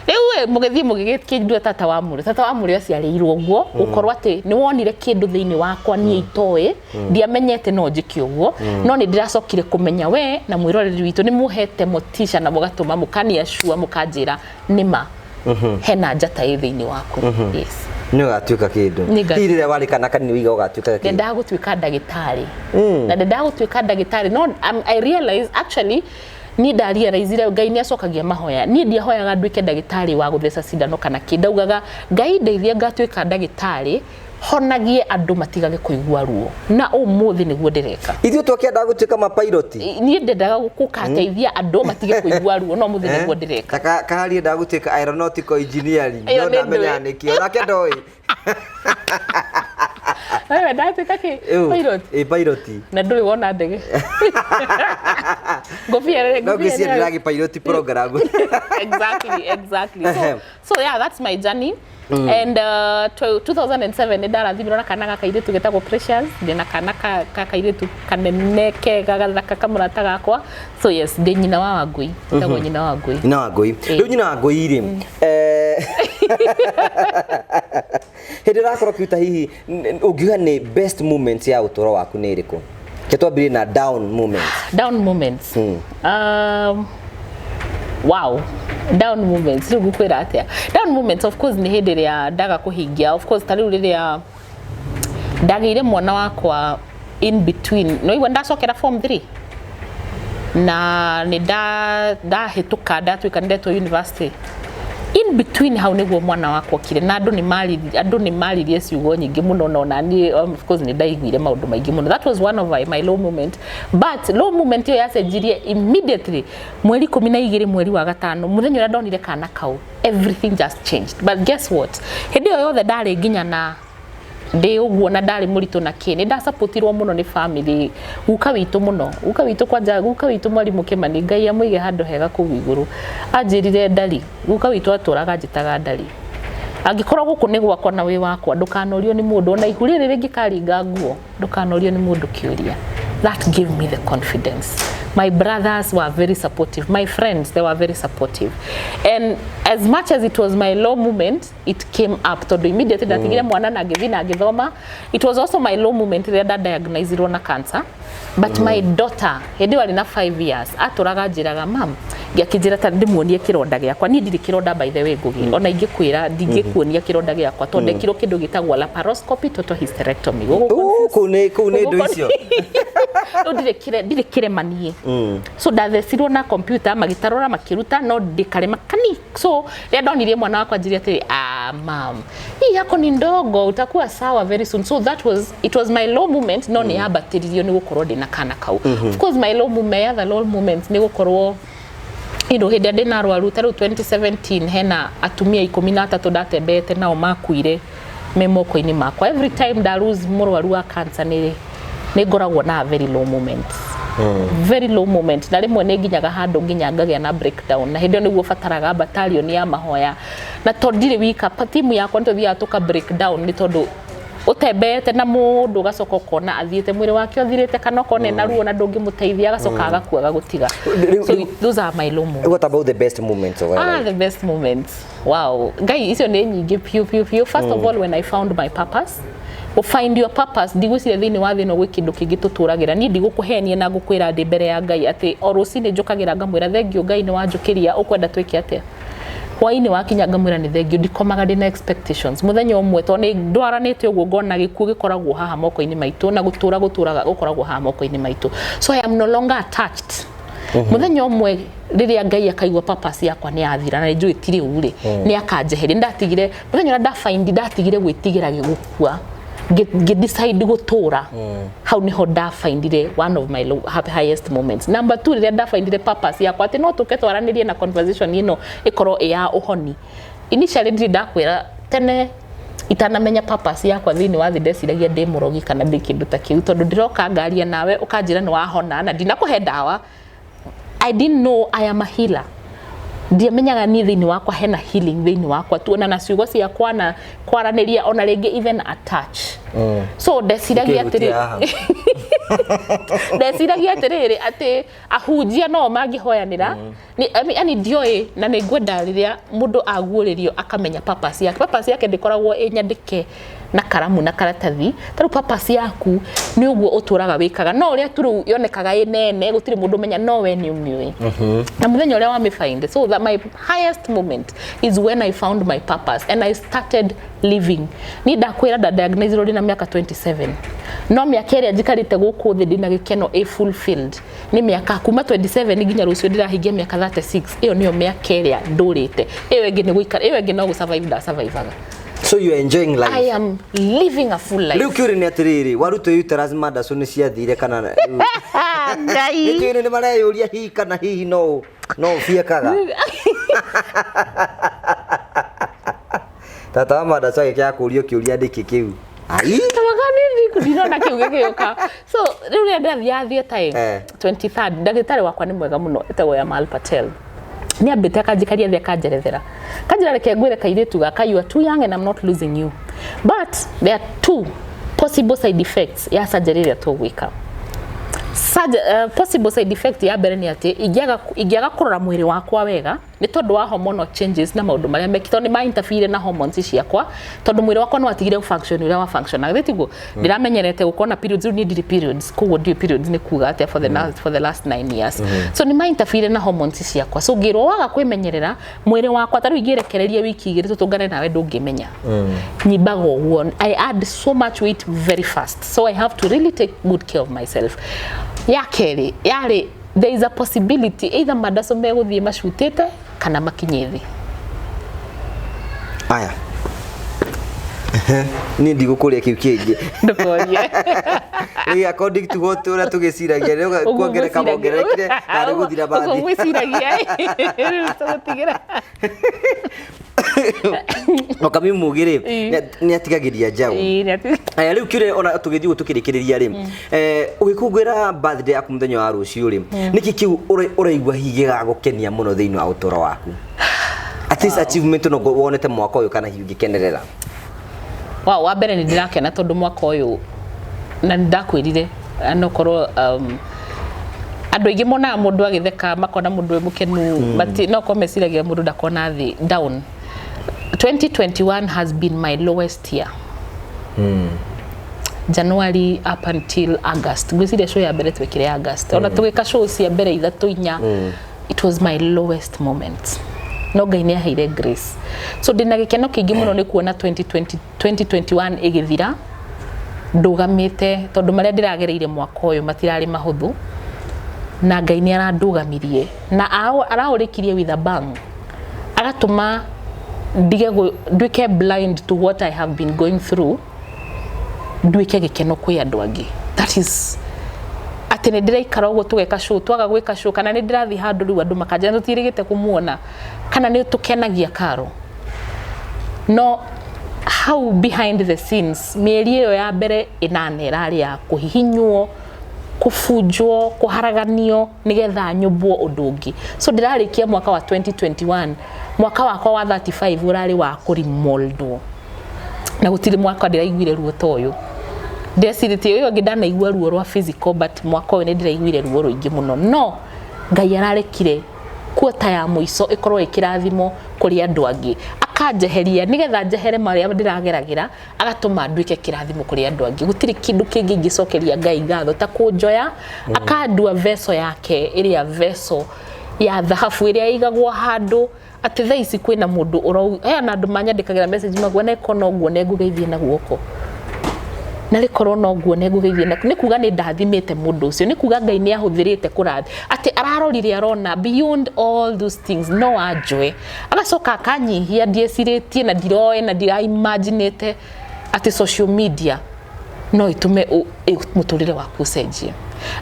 rĩu ĩ, mũgĩthiĩ mũgĩgĩkĩndua tata wa mũrĩo. Tata wa mũrĩo aciarĩirwo ũguo gũkorwo atĩ nĩ wonire kĩndũ thĩinĩ wakwa niĩ itoĩ, ndiamenyete no njĩke ũguo. No nĩ ndĩracokire kũmenya we na mwĩroreri witũ nĩ mũhete motisha na mũgatũma mũkaniacua, mũkanjĩra nĩma hena njata ĩ thĩinĩ waku. Yes. Nĩ ũgatuĩka kĩndũ. Hihi rĩrĩa warĩ kana kanini wiga ũgatuĩka kĩndũ? Ndendaga gũtuĩka ndagĩtarĩ, na ndendaga gũtuĩka ndagĩtarĩ, no I realize actually niĩ ndarealizire Ngai nĩ acokagia mahoya. Niĩ ndiahoyaga nduĩke ndagĩtarĩ wa gũtheca cindano kana kĩ. Ndaugaga, "Ngai, ndeithia ngatuĩka ndagĩtarĩ honagie andũ matigage kũigua ruo," na ũmũthĩ nĩguo ndĩreka. Ithuĩ twakĩendaga gũtuĩka mapiloti. Niĩ ndendaga gũkateithia andũ matige kũigua ruo, no mũthĩ nĩguo ndĩreka. Ta kahari endaga gũtuĩka aeronautical engineering, Ĩyo no nĩ ndamenyaga ndũĩ. nĩkĩ, onake ndoĩ. Wewe ndatuĩka kĩ? Pilot? Ĩ, pilot. Na ndũrĩ wona ndege ngũbia? No ngwĩciria ndĩragĩ pilot program. Exactly. So yeah, that's my journey. And 2007 nĩ ndarathimirwo na kana ga kairĩtu getagwo Precious. Ndĩ na kana ka kairĩtu kanene kega gathaka kamũrata gakwa. So yes, ndĩ nyina wa Wangui, etagwo nyina wa Ngui. Nyina wa Ngui. Rĩu nyina wa Ngui rĩ, hĩndĩ ĩrakorwo ũkĩruta, hihi ũngiuga nĩ best moment ya ũtũũro waku nĩ ĩrĩkũ? Ke twambĩrĩrie na down moment. Down moments? Wow, down moments, rĩu ngũkwĩra atĩa? Down moments, of course, nĩ hĩndĩ ĩrĩa ndaga kũhingia. Of course, ta rĩu rĩrĩa ndagĩire mwana wakwa, in between no igua ndacokera form 3 na nĩ ndahĩtũka, ndatuĩka nĩ ndetwo university. In between hau nĩguo mwana wakwa okire, na andũ nĩ maririe ciugo nyingĩ mũno, no na niĩ of course nĩ ndaiguire maũndũ maingĩ mũno. That was one of my low moment, but low moment ĩyo yacenjirie immediately mweri 12, mweri wa gatano, mũthenya ũrĩa ndonire kana kau. Everything just changed. But guess what? Hĩndĩ ĩyo yothe ndarĩ nginya na ndĩ ũguo na ndarĩ mũritũ na kĩ, nĩ ndasapotirwo mũno nĩ family, guka witũ mũno, guka witũ kwanja, guka witũ mwarimũ Kĩmani, Ngai amũige handũ hega kũu igũrũ. Anjĩrire, "Ndari," guka witũ atũraga anjĩtaga ndari, "angĩkorwo gũkũ nĩ gwakwa na wĩ wakwa, ndũkanorio nĩ mũndũ, ona ihu rĩrĩ rĩngĩkaringa nguo, ndũkanorio nĩ mũndũ kĩũria." That gave me the confidence. My brothers were very supportive, my friends, they were very supportive, and as much as it was my low moment, it came up, tondũ immediately ndatigire mwana na ngĩthiĩ na ngĩthoma. It was also my low moment rĩrĩa ndadiagnosirwo na cancer, but my daughter hĩndĩ ĩyo arĩ na 5 years atũraga njĩraga, "Mam," akĩnjĩra ta ndĩmuonie kĩronda gĩakwa. Niĩ ndirĩ kĩronda, by the way, Ngugi, ona ingĩkwĩra ndingĩkuonia kĩronda gĩakwa, tondũ ndekirwo kĩndũ gĩtagwo laparoscopy total hysterectomy. Kũu nĩ indo icio. Rĩu ndirĩ kĩrema niĩ. So ndathecirwo na computer, magĩtarũra, makĩruta, no ndĩkarema kani. So rĩrĩa ndonirie mwana wakwa, njĩre atĩrĩ, "Ah, mam, Hii yako ni ndogo, utakuwa sawa very soon. So that was it was my low moment, no nĩ yambatĩririo nĩ gũkorwo ndĩna kana kau. Of course my low moment, my other low moments nĩ gũkorwo hĩndĩ ĩrĩa ndĩna arwaru. Ta rĩu 2017 hena atumia 13 ndatembeete nao makuire me moko-inĩ makwa. Every time nda lose mũrwaru wa cancer nĩ ngoragwo na a very low moment, very low moment, na rĩmwe nĩ nginyaga handũ nginya ngagĩa na breakdown, na hĩndĩ ĩyo nĩguo bataraga battalion ya mahoya, na tondũ ndirĩ wika, timu yakwa nĩ tũthiaga tũka break down, nĩ tondũ ũtembeete na mũndũ ũgacoka ũkona athiĩte, mwĩrĩ wake ũthirĩte, kana ũkona ena ruo na ndũngĩmũteithia, agacoka agakua agagũtiga. So those are my low moments. What about the best moments of your life? The best moments. Wow. Ngai, icio nĩ nyingĩ piũ piũ piũ. First of all, when I found my purpose. Well, find your purpose. Ndigwĩciria thĩinĩ wa thĩ ĩno gwĩ kĩndũ kĩngĩ tũtũragĩra. Niĩ ndigũkũhenia na ngũkwĩra ndĩ mbere ya Ngai atĩ o rũcinĩ njũkagĩra ngamwĩra, "Thank you Ngai, nĩ wanjũkĩria, ũkwenda twĩke atĩa?" Hwainĩ wakinya ngamwĩra nĩ thank you. Ndikomaga ndĩna expectations mũthenya ũmwe, tondũ nĩ ndwaranĩte ũguo ngona gĩkuũ gĩkoragwo haha moko-inĩ maitũ na gũtũra gũtũraga gũkoragwo haha moko-inĩ maitũ, so I am no longer attached. Mũthenya ũmwe rĩrĩa Ngai akaigua purpose yakwa nĩ yathira na nĩ njũĩ ti rĩu rĩ, nĩ akanjeheria. Ndatigire mũthenya ũrĩa ndafind ndatigire gwĩtigĩra gũkua, ngĩ decide gũtũra, hau niho ndafindire one of my highest moments. Number two, rĩrĩa ndafindire purpose yakwa atĩ no tũke twaranĩrie na conversation ĩno ĩkorwo ĩ ya ũhoni. Initially ndirĩ ndakwĩra, tene itanamenya purpose yakwa thĩinĩ wa thĩ, ndeciragia ndĩ mũrogi kana ndĩ kĩndũ ta kĩu, tondũ ndĩroka ngaria nawe ũkanjĩra nĩ wahona na ndinakũhe ndawa. I didn't know I am a healer. Ndiamenyaga niĩ thĩinĩ wakwa hena healing thĩinĩ wakwa tu, ona na ciugo ciakwa na kwaranĩria, ona rĩngĩ even a touch. So ndeciragia Ũkĩhutia atĩrĩ haha. Ndeciragia atĩrĩrĩ, atĩ ahunjia no mangĩhoyanĩra. I mean, yani ndioĩ, na nĩ ngwenda rĩrĩa mũndũ aguũrĩrio akamenya purpose yake. Purpose yake ndĩkoragwo ĩ nyandĩke na karamu na karatathi. Ta rĩu purpose yaku nĩ ũguo ũtũraga wĩkaga, no ũrĩa tu rĩu yonekaga ĩ nene, gũtirĩ mũndũ ũmenya, no we nĩ ũmĩũĩ na mũthenya ũrĩa wamĩfind. So that my highest moment is when I found my purpose and I started living. Niĩ ndakwĩra ndadiagnosirwo ndĩna mĩaka 27, no mĩaka ĩrĩa njikarĩte gũkũ thĩ ndĩna gĩkeno, ĩ fulfilled, nĩ mĩaka kuma 27 nginya rũciũ ndĩrahingia mĩaka 36. Ĩyo nĩyo mĩaka ĩrĩa ndũrĩte. Ĩyo ĩngĩ nĩ gũikara, ĩyo ĩngĩ no gũsurvive ndasurvivaga. So you are enjoying life. I am living a full life. Rĩu kĩũria nĩ atĩrĩrĩ, warutwo uterus mandaco nĩ ciathire kana? Ngai. Nĩ nĩ mareyũria hihi kana hihi no ũbiekaga tata wa mandaco agĩkĩaga kũũrio kĩũria ndĩkĩ kĩu ai. Ndinona kĩu gĩgĩũka. So rĩu rĩrĩa ndathiaga theatre 23rd, ndagĩtarĩ wakwa nĩ mwega mũno, etagwo Yamal Patel, nĩ ambĩte akanjikaria thĩ, akanjerethera, kanjĩra, "Reke ngwĩre kairĩtu gaka, you are too young and I'm not losing you, but there are two possible side effects ya surgery ĩrĩa tũgwĩka. Possible side effect ya mbere nĩ atĩ ingĩaga kũrora mwĩrĩ wakwa wega nĩ tondũ wa hormonal changes na maũndũ marĩa mekĩtwo nĩ ma interfere na hormones ciakwa, tondũ mwĩrĩ wakwa no watigire function ũrĩa wa function na tiguo ndĩramenyerete gũkorwo na periods, rĩu niĩ ndirĩ periods, koguo ndiũĩ periods nĩ kuga atĩa for the last 9 years. So nĩ ma interfere na hormones ciakwa, so ngĩrwo waga kwĩmenyerera mwĩrĩ wakwa, ta rĩu ingĩrekereria wiki 2 tũtũngane nawe, ndũngĩmenya nyimbaga ũguo. I add so much weight very fast, so I have to really take good care of myself. Ya kerĩ yarĩ there is a possibility either mandaco megũthiĩ macutĩte kana makinye thĩ. Aya, niĩ ndigũkũria kĩu kĩngĩ. Ndũkorie. Rĩu according to what ũrĩa tũgĩciragia rĩu, Ũguo kuongereka ngwĩciragia. mongererekire na nĩ gũthira Ũguo bathi. ngwĩciragia rĩu tũgũtigĩra. Wakami mũgĩ rĩ, nĩ atigagĩria njaũ. Ĩĩ, nĩ Aya, rĩu kĩũria ona tũgĩthiĩ ũguo tũkĩrĩkĩrĩria rĩ, ũgĩkũngũĩra birthday yaku mũthenya wa rũciũ rĩ, nĩkĩ kĩu ũraigua hihi gĩgagũkenia mũno thĩinĩ wa ũtũũro waku, at least achievement no wonete mwaka ũyũ kana hihi ũngĩkenerera? Wa mbere nĩ ndĩrakena tondũ mwaka ũyũ, na nĩ ndakwĩrire no korwo andũ aingĩ monaga mũndũ agĩtheka makona mũndũ wĩ mũkenu. No korwo meciragia mũndũ ndakona thĩ down. 2021 has been my lowest year, January up until August. Ngwĩciria show ya mbere twekire August, ona tũgĩka show cia mbere ithatũ inya, it was my lowest moment, no Ngai nĩ aheire grace. So ndĩna gĩkeno kĩingĩ mũno nĩ kuona 2020 2021 ĩgĩthira ndũgamĩte, tondũ marĩa ndĩragereire mwaka ũyũ matirarĩ mahũthũ, na Ngai nĩ arandũgamirie na araũrĩkirie with a bang, agatũma Ndige nduĩke blind to what I have been going through, nduĩke gĩkeno kwĩ andũ angĩ. That is atĩ nĩ ndĩraikara ũguo tũgeka show, twaga gwĩka show, kana nĩ ndĩrathiĩ handũ rĩu andũ makanjĩra tũtiĩrĩgĩte kũmuona, kana nĩ tũkenagia karo. No hau behind the scenes, mĩeri ĩyo ya mbere 8 ĩrarĩ ya kũhihinywo, kũbunjwo, kũharaganio, nĩgetha nyũmbwo ũndũ ũngĩ. So ndĩrarĩkia mwaka wa 2021, mwaka wakwa wa 35 ũrarĩ wa kũrimoldwo, na gũtirĩ mwaka ndĩraiguire ruo ta ũyũ. Ndecirĩtie ũyũ ũngĩ ndanaigua ruo rwa physical, but mwaka ũyũ nĩ ndĩraiguire ruo rũingĩ mũno. No Ngai ararekire kuota ya mũico ĩkorwo ĩ kĩrathimo kũrĩ andũ angĩ, akanjeheria nĩgetha njehere marĩa ndĩrageragĩra, agatũma nduĩke kĩrathimo kũrĩ andũ angĩ. Gũtirĩ kĩndũ kĩngĩ ingĩcokeria Ngai ngatho ta kũnjoya akandua vessel yake, ĩrĩa vessel ya thahabu ĩrĩa ĩigagwo handũ atĩ thaa ici kwĩna mũndũ ũrau hena andũ manyandĩkagĩra message maguo neko no nguone ngũgeithie na guoko na rĩkorwo no nguone ngũgeithie na nĩ kuga nĩ ndathimĩte mũndũ ũcio, nĩ kuga Ngai nĩ ahũthĩrĩte kũrathi atĩ ararorire, arona beyond all those things, no anjoe agacoka akanyihia. Ndiecirĩtie na ndiroĩ na ndiraimaginĩte atĩ social media no ĩtũme mũtũrĩre waku ũcenjie.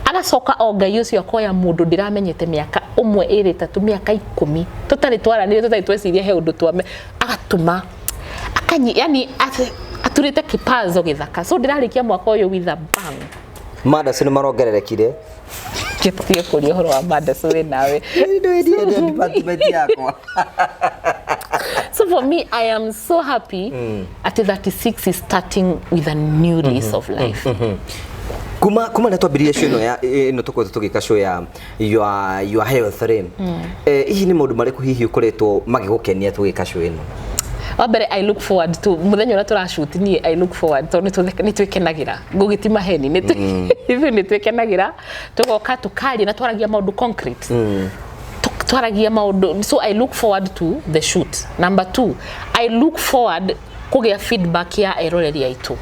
Agacoka o Ngai ũcio akoya mũndũ ndĩramenyete mĩaka ũmwe, ĩrĩ, ĩtatũ, mĩaka 10 tũtarĩ twaranĩria, tũtarĩ tweciria he ũndũ twame, agatũma akanyi yani aturĩte kĩpazo gĩthaka. So ndĩrarĩkia mwaka ũyũ with a bang. Mandaci nĩ marongererekire. Gĩtige kũria ũhoro wa mandaci wĩ nawe. Department yakwa. So for me, I am so happy at 36 is starting with a new lease of life. Kuma nĩ twambĩrĩrie show ĩno ya ĩno tũkoretwo tũgĩka show ya your health rĩ, hihi nĩ maũndũ marĩkũ hihi ũkoretwo magĩgũkenia tũgĩka show ĩno? Wa mbere, I look forward to muthenya ũrĩa tũrashoot. Niĩ I look forward tondũ nĩ twĩkenagĩra, ngũgĩti maheni, ithuĩ nĩ twĩkenagĩra, tũgoka tũkaria na twaragia maũndũ concrete, twaragia maũndũ. So I look forward to the shoot. Number two, I look forward kũgĩa feedback ya eroreri aitũ,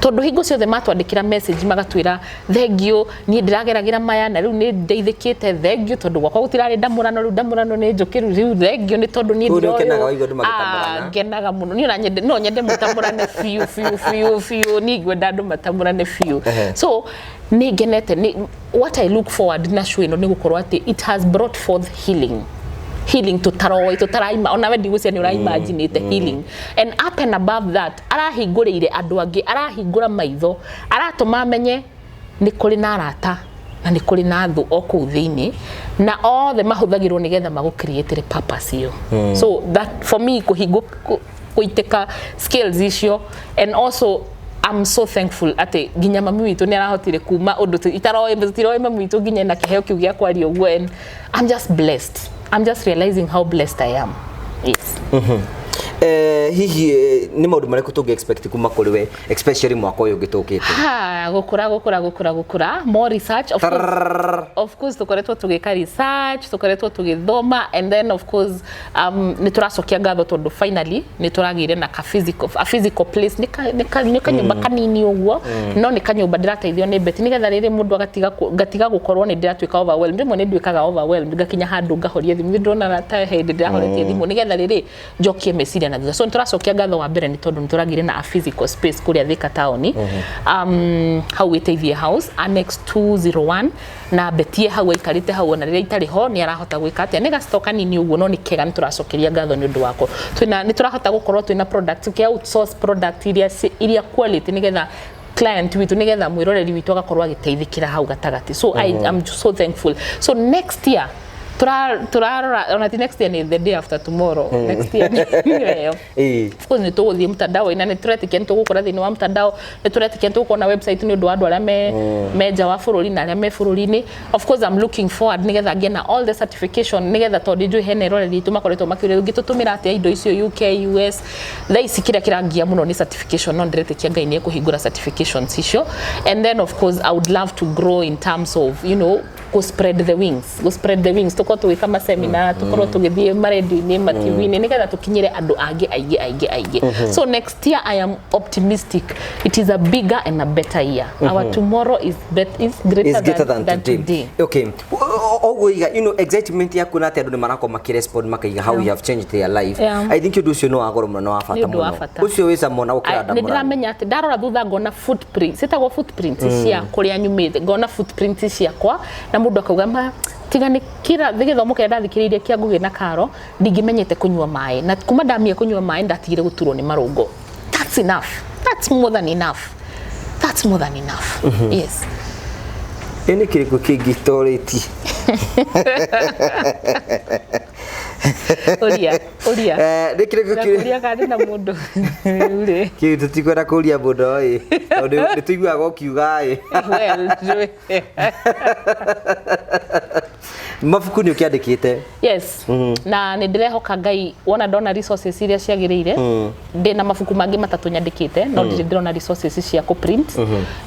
tondũ hingo ciothe matwandĩkĩra message magatwĩra, "Thank you, niĩ ndĩrageragĩra maya na rĩu nĩ ndeithĩkĩte. Thank you, tondũ gwakwa gũtirarĩ ndamũrano, rĩu ndamũrano nĩ njũkĩru. Rĩu thank you nĩ tondũ niĩ Kũu nĩ ndiroywo." ũkenaga waigua andũ magĩtamũrana? Ah, ngenaga mũno niĩ. Ona nyende, no nyende mũtamũrane biũ biũ biũ biũ. Niĩ ngwenda andũ matamũrane biũ. So nĩ ngenete. Nĩ what I look forward na show ĩno nĩ gũkorwo atĩ it has brought forth healing, healing tũtaroĩ, tũtaraima ona we ndigũcia nĩ ũraimaginĩte healing. And up and above that, arahingũrĩire andũ angĩ, arahingũra maitho, aratũma menye nĩ kũrĩ na arata na nĩ kũrĩ na thũ o kũu thĩinĩ, na othe mahũthagĩrwo nĩgetha magũ create purpose ĩyo. So that for me, kũhingũ kũitĩka skills icio. And also I'm so thankful atĩ nginya mami witũ nĩ arahotire kuma ũndũ itaroĩ, tũtiroĩ mami witũ nginya na kĩheo kĩu gĩa kwaria ũguo. And I'm just blessed. I'm just realizing how blessed I am, yes. Hihi nĩ maũndũ marĩkũ tũngĩ expect kuma kũrĩ we, especially mwaka ũyũ ũngĩ tũkĩte? Ha, gũkũra, gũkũra, gũkũra, gũkũra, more research, of course. Of course tũkoretwo tũgĩka research, tũkoretwo tũgĩthoma, and then of course nĩ tũracokia ngatho tondũ finally nĩ tũragĩire na ka physical, a physical place. Nĩ kanyũmba kanini ũguo, no nĩ kanyũmba ndĩrateithio nĩ Betty, nĩgetha rĩrĩ mũndũ agatiga ngatiga gũkorwo nĩ ndĩratuĩka overwhelmed. Rĩmwe nĩ nduĩkaga overwhelmed, ngakinya handũ ngahoria thimũ. Ndĩrona ta hĩndĩ ndĩrahoretie thimũ nĩgetha rĩrĩ njokie meciria na thutha. So nĩ tũracokia ngatho wa mbere nĩ tondũ nĩ tũragĩire na a physical space kũrĩa Thika taũni, hau Wĩteithie House Annex 201, na Betie hau aikarĩte hau, ona rĩrĩa itarĩ ho nĩ arahota gwĩka atĩa. Nĩ gacito kanini ũguo, no nĩ kega. Nĩ tũracokeria ngatho nĩ ũndũ wako twĩna nĩ tũrahota gũkorwo twĩna product, tũkĩ outsource product iria iria quality, nĩgetha client witũ, nĩgetha mwĩroreri witũ agakorwo agĩteithĩkĩra hau gatagatĩ. So I am so thankful. So next year turarora, ona ti next year, ni the day after tomorrow, next year nĩ ĩyo. Of course nĩ tũgũthiĩ mtandao-inĩ na nĩ tũretĩkia nĩ tũgũkũra thĩinĩ wa mtandao. Nĩ tũretĩkia nĩ tũgũkorwo na website nĩ ũndũ wa andũ arĩa me nja wa bũrũri na arĩa me bũrũri-inĩ. Of course I'm looking forward nĩgetha ngĩe na all the certification, nĩgetha tondũ njũĩ hena eroreri aitũ makoretwo makĩũria, ũngĩtũtũmĩra atĩa indo icio UK, US? Thaa ici kĩrĩa kĩrangia mũno nĩ certification, no ndĩretĩkia Ngai nĩ ekũhingũra certifications icio. And then of course I would love to grow in terms of Go spread the wings, go spread the wings, tukorwo tũgĩka ma seminar, tukorwo tũgĩthiĩ marendio-inĩ, ma TV-inĩ, nĩgetha tũkinyĩre andũ angĩ aingĩ aingĩ aingĩ. So next year I am optimistic it is a bigger and a better year. Our tomorrow is greater, is greater than today. today. Okay, ũguo iga excitement yaku na atĩ andũ nĩ marakorwo makĩrespond makaiga how you have changed their life. I think ũndũ ũcio nĩ wa goro mũno na wa bata Nĩ ũndũ wa mũno. bata. Ũcio wĩ cama ona gũkĩra Nĩ ndamũrano. ndĩramenya atĩ ndarora thutha ngona footprint, ciĩtagwo footprint cia kũrĩa nyumĩte, ngona footprint ciakwa na mũndũ akauga ma tiga nĩ kĩra gĩthomo kĩrĩa ndathikĩrĩirie kĩa Ngũgĩ na Karo, ndingĩmenyete kũnyua maĩ, na kuma ndamia kũnyua maĩ ndatigire gũturwo nĩ marũngo. That's enough, that's more than enough, that's more than enough. Yes. Ĩ nĩ kĩrĩkũ kĩngĩ torĩtie? Ũria, ũria. Nĩ kĩrĩkũ kĩ Ndakũria kana ndĩ na mũndũ rĩu rĩ. Kĩu tũtikwenda kũria mũndũ ĩ, tondũ nĩ tũiguaga ũkiuga ĩ. Well, njũĩ. Mabuku nĩ ũkĩandĩkĩte? Yes, na nĩ ndĩrehoka Ngai wona ndona resources iria ciagĩrĩire. Ndĩ na mabuku mangĩ matatũ nyandĩkĩte, no ndirĩ ndĩrona resources cia kũ print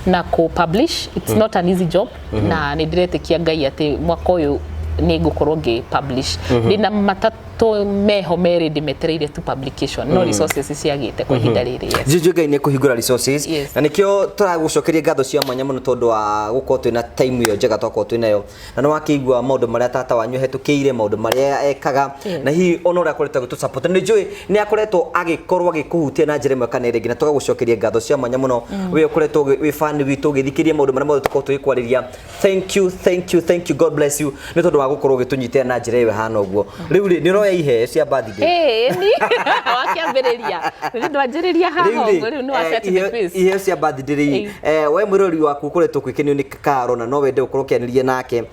na kũ publish. It's not an easy job, na nĩ ndĩretĩkia Ngai atĩ mwaka ũyũ nĩ ngũkorwo ngĩ publish. Ndĩ na matatũ meho merĩ ndĩmetereire tu publication, no resources ciagĩte kwa ihinda rĩrĩ, yes. Njũĩ Ngai nĩ kũhingũra resources. Yes. Na nĩkĩo tũragũcokeria ngatho cia mwanya mũno tondũ wa gũkorwo twĩna time ĩyo njega twakorwo twĩnayo, na nĩ wakĩigua maũndũ marĩa tata wanyu ahetũkĩire, maũndũ marĩa ekaga, na hihi ona ũrĩa akoretwo agĩtũ support. Nĩ njũĩ nĩ akoretwo agĩkorwo agĩkũhutia na njĩra ĩmwe kana ĩrĩa ĩngĩ, na tũgagũcokeria ngatho cia mwanya mũno we ũkoretwo wĩ fan witũ ũgĩthikĩria maũndũ marĩa mothe tũkorwo tũgĩkwarĩria. Thank you, thank you, thank you. God bless you nĩ tondũ wa gũkorwo ũgĩtũnyitĩra na njĩra ĩyo ĩhana ũguo. Rĩu rĩ, nĩ ũroya iheo cia birthday? Ĩĩ, ni wakĩambĩrĩria nĩ ndwanjĩrĩria haha ũguo, rĩu nĩ wa set the pace. Iheo cia birthday rĩ, we mwĩrori waku ũkoretwo ũgĩkenio nĩ Karo na no wende ũkorwo ũkĩanĩria nake,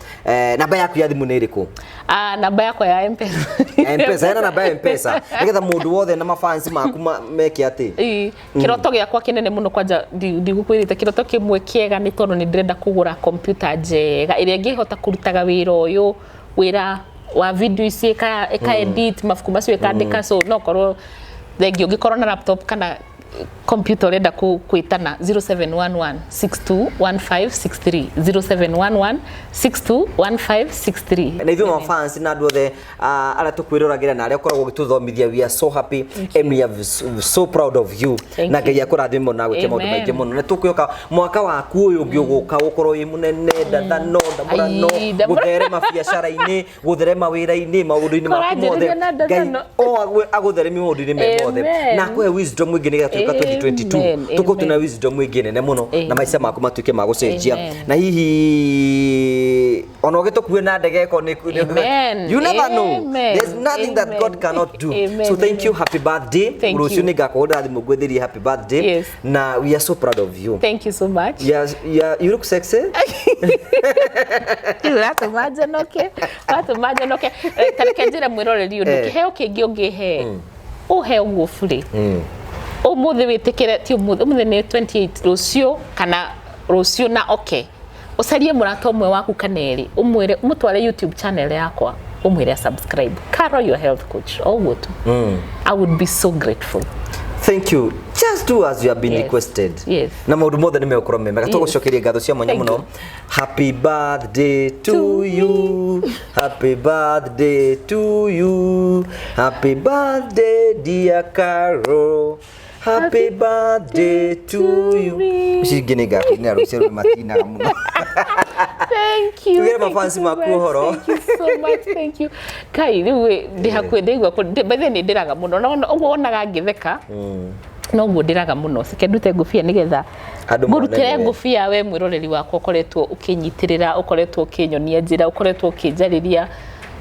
namba yaku ya thimũ nĩ ĩrĩkũ? Ah, namba yakwa ya M-Pesa. M-Pesa, ena namba ya M-Pesa nĩgetha mũndũ wothe na mafans maku meke atĩ. Ĩĩ, kĩroto gĩakwa kĩnene mũno kwanja ndigũkwĩrĩte, kĩroto kĩmwe kĩega nĩ tondũ nĩ ndĩrenda kũgũra kompiuta njega ĩrĩa ĩngĩhota kũrutaga wĩra ũyũ, wĩra wa video ici, ĩka edit mabuku macio, ĩkandĩka. So no korwo thengiũ ũngĩkorwo na laptop kana computer ũrenda kwĩtana 0711 621563, 0711 621563. Na ithuĩ mafans na andũ othe arĩa tũkwĩroragĩra na arĩa ũkoragwo ũgĩtũthomithia, we are so happy and we are so proud of you. Thank Na you. Ngai akũrathime mũno na gwĩke maũndũ Amen. maingĩ mũno, na tũkwĩhoka mwaka waku ũyũ ũngĩ ũgũka ũkorwo wĩ mũnene, ndathano, ndamũrano, Ai, gũtherema biacara-inĩ, gũtherema wĩra-inĩ, maũndũ-inĩ maku mothe. Kũranjĩrĩria na Ngai ndathano. o agũtheremie maũndũ-inĩ me mothe Amen. na akũhe wisdom ĩngĩ nĩgetha tuĩka 2022 Amen. tũkorwo twĩna Amen. wisdom ĩngĩ nene mũno Amen. na maica maku matuĩke ma gũcenjia. Amen. Na hihi ona ũgĩtũkue na ndege ĩkorwo Amen. you never know. Amen. There's nothing that God Amen. cannot do. Amen. So thank you, happy birthday. Thank Rũciũ you. nĩ ngakũhũrĩra thimũ ngwĩthĩrie happy birthday. Yes. Na we are so proud of you. Thank you so much. Yeah, you look sexy. Ũratũma njonoke, ũratũma njonoke. Ta reke njĩre mwĩroreri ũndũ. Kĩheo kĩngĩ ũngĩhe, ũhe ũguo burĩ ũmũthĩ, wĩtĩkĩre, ti ũmũthĩ, ũmũthĩ nĩ 28, rũciũ kana rũciũ na oke ũcarie mũrata ũmwe waku kana erĩ, ũmwĩre ũmũtware YouTube channel yakwa, ũmwĩre subscribe Caro your health coach, o ũguo tu. I would be so grateful. Thank you. Just do as you have been requested. Na maũndũ mothe nĩ megũkorwo me mega. Tũgũcokeria ngatho cia mwanya Thank mũno. you. Happy birthday to To you. Happy birthday to you. Happy birthday, dear Caro. Happy birthday to you. Me. Ici ingĩ nĩ ngakũinĩra rũciũ, rũrĩ matinaga mũno. Thank you. Tugĩre Thank you mafansi so maku much. ũhoro. Thank you so much. Thank you. Kai rĩu ĩ, ndĩ hakuhĩ ndĩigua by the way nĩ ndĩraga mũno. Na ũguo wonaga ngĩtheka noguo ndĩraga mũno. Sike ndute ngũbia nĩgetha Andũ mone ngũrutĩre nĩwe. ngũbia we mwĩroreri wakwa ũkoretwo ũkĩnyitĩrĩra, ũkoretwo ũkĩnyonia njĩra, ũkoretwo ũkĩnjarĩria.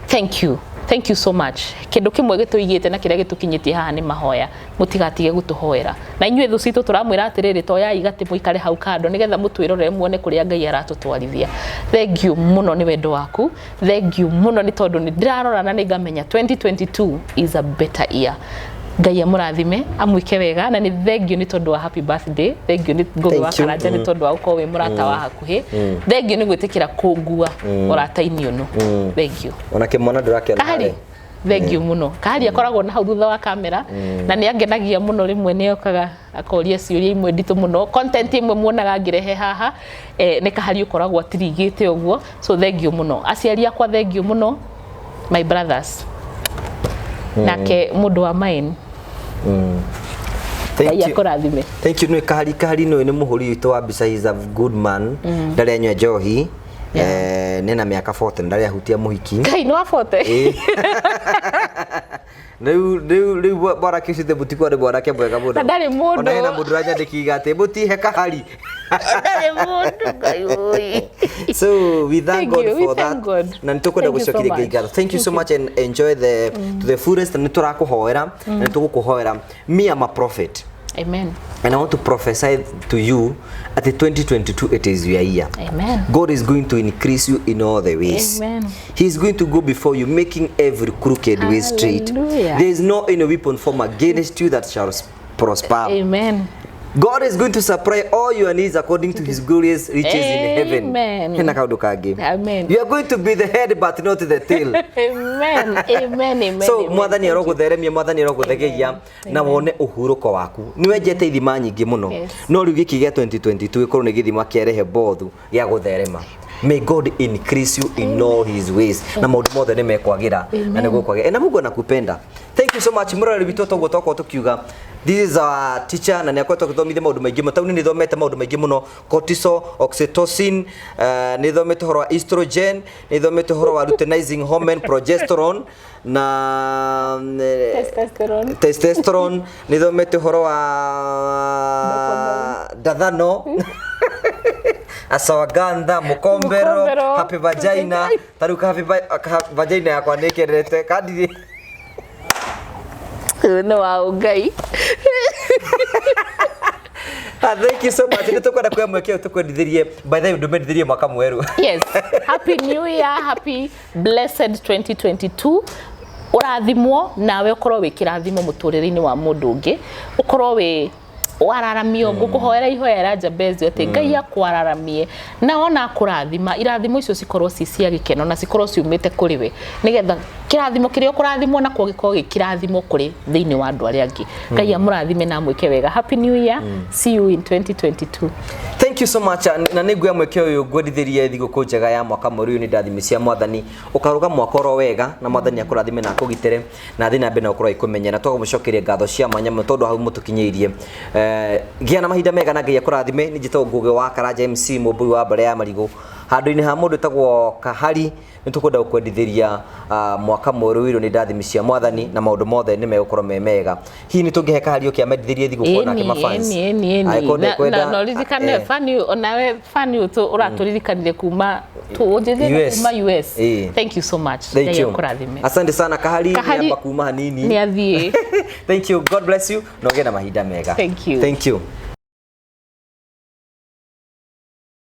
Thank you. Thank you so much. Kĩndũ kĩmwe gĩtũigĩte na kĩrĩa gĩtũkinyĩtie haha nĩ mahoya. Mũtigatige gũtũhoera. Na inyuĩ thũ citũ tũramwĩra atĩrĩrĩ, toyai gatĩ mũikare hau kando nĩgetha mũtwĩrorere muone kũrĩa Ngai aratũtwarithia. Thank you mũno nĩ wendo waku. Thank you mũno nĩ tondũ nĩ ndĩrarora na nĩ ngamenya 2022 is a better year. Ngai amũrathime, amwĩke wega, na nĩ thank you nĩ tondũ wa happy birthday. Thank you nĩ Ngũgĩ wa Thank you. Karanja nĩ tondũ wa gũkorwo wĩ mũrata wa hakuhĩ. Thank you nĩ gwĩtĩkĩra kũngua ũrata-inĩ ũyũ. Thank you. Ona kĩmwana ndũrakĩona Kahari. harĩa. Thank you muno. Kahari akoragwo na hau thutha wa kamera na nĩ angenagia mũno. Rĩmwe nĩ okaga akoria ciũria imwe nditũ mũno. Content imwe muonaga ngĩrehe haha, nĩ Kahari ũkoragwo atirigĩte ũguo. So thank you mũno. Aciari akwa, thank you mũno. My brothers, nake mũndũ wa mine. Thank Ngai you. akũrathime. Thank you. Nĩ Kahari. Kahari nĩ mũhũri witũ wa mbica. He is a good man, ndarĩ anyua njohi. Nĩ na mĩaka 40, ndarĩ ahutia mũhiki. Ngai nĩ wabote. Ĩĩ. Rĩu mwanake ũcio mũtikwa nĩ mwanake mwega mũno. Na ndarĩ mũndũ. Ona hena mũndũ ũranyandĩkĩire atĩ mũtihe Kahari. Ndarĩ mũndũ, Ngai ũi. So we thank Thank God you. We for thank that. God. Na nĩ tũkwenda Thank you so gũcokeria Ngai much. ngatho. Thank you so much and enjoy the to the fullest. Na nĩ tũrakũhoera na nĩ tũgũkũhoera. Me, I'm a prophet Amen. And I want to prophesy to you at the 2022, it is your year. Amen. God is going to increase you in all the ways. Amen. He is going to go before you, making every crooked way straight. Hallelujah. There is no any weapon formed against you that shall prosper. Amen. God is going to supply all your needs according to his glorious riches in heaven. Amen. Hena kaũndũ kangĩ. Amen. You are going to be the head but not the tail. Amen, amen, amen. So Amen. Mwathani arogũtheremia, Mwathani arogũthegeia na wone ũhurũko waku. Nĩ wenjete ithima nyingĩ mũno. Yes. No rĩu gĩkĩ gĩa 2022 gĩkorwo nĩ gĩthima kĩa Rehobothu gĩa gũtherema. May God increase you in all his ways. Na maũndũ mothe nĩ mekwagĩra na nĩ gũkwagĩra. Na Mungu anakupenda. Thank you so much, mũroreri witũ. Toguo twakorwo tũkiuga, this is our teacher na nĩ akoretwo agĩthomithia maũndũ maingĩ mũno. Tauni nĩ thomete maũndũ maingĩ mũno, cortisol, oxytocin, nĩ thomete ũhoro wa estrogen, nĩ thomete ũhoro wa luteinizing hormone, progesterone na Testosterone. Testosterone. Nĩ thomete ũhoro wa ndathano, ashwagandha, mukombero, Mukombero. Happy vagina. Tarĩu ka happy vagina yakwa nĩ ĩkerete kandirĩ. Ũyũ nĩ wa Ngai. Ah, thank you so much. Nĩ tũkwenda kuoya mweke ũyũ tũkwendithĩrie, by the way, ndũmendithĩrie mwaka mwerũ. Yes, happy new year, happy blessed 2022. Ũrathimwo nawe ũkorwo wĩ kĩrathimo mũtũrĩre-inĩ wa mũndũ ũngĩ, ũkorwo wĩ wararamio. Ngũkũhoera ihoya rĩa Jabezi atĩ Ngai akwararamie na ona akũrathima, irathimo icio cikorwo ci cia gĩkeno na cikorwo ciumĩte kũrĩ we, nĩgetha kĩrathimo kĩrĩa ũkũrathimwo nakuo gĩkorwo gĩ kĩrathimo kũrĩ thĩinĩ wa andũ arĩa angĩ. Ngai amũrathime na amwĩke wega. Happy new year, see you in 2022. Thank you so much. Na nĩ nguoya mweke ũyũ ngwendithĩrie thigũkũ njega ya mwaka mwerũ. Ũyũ nĩ ndathimi cia Mwathani, ũkaruga mwaka oro wega na Mwathani akũrathime na akũgitĩre na thiĩ na mbere na gũkorwo agĩkũmenyera. Twagũmũcokeria ngatho cia mwanya mũno tondũ hau mũtũkinyĩirie. Gĩa na mahinda mega na Ngai akũrathime. Nĩ njĩtagwo Ngũgĩ wa Karanja MC, mũmbui wa mbere ya marigũ handũ-inĩ ha mũndũ ũtagwo Kahari. Nĩ tũkwenda gũkwendithĩria mwaka mwerũ wĩrwo nĩ ndathimi cia Mwathani na maũndũ mothe nĩ megũkorwo me mega. Hihi nĩ tũngĩhe Kahari ũkĩ amendithĩrie thigũkũ nake mafans? Ĩni. Angĩkorwo ndekwenda, Na ũririkane fani onawe, fani ũtũ ũratũririkanire kuma tũnjĩthĩre US. kuma US. Ĩĩ. Thank you so much. Thank Ngai you. akũrathime. Asante sana, Kahari. Kahari Nĩ amba kuma hanini. Nĩ athiĩ. Thank you. God bless you. Na ũgĩe na mahinda mega. Thank you. Thank you.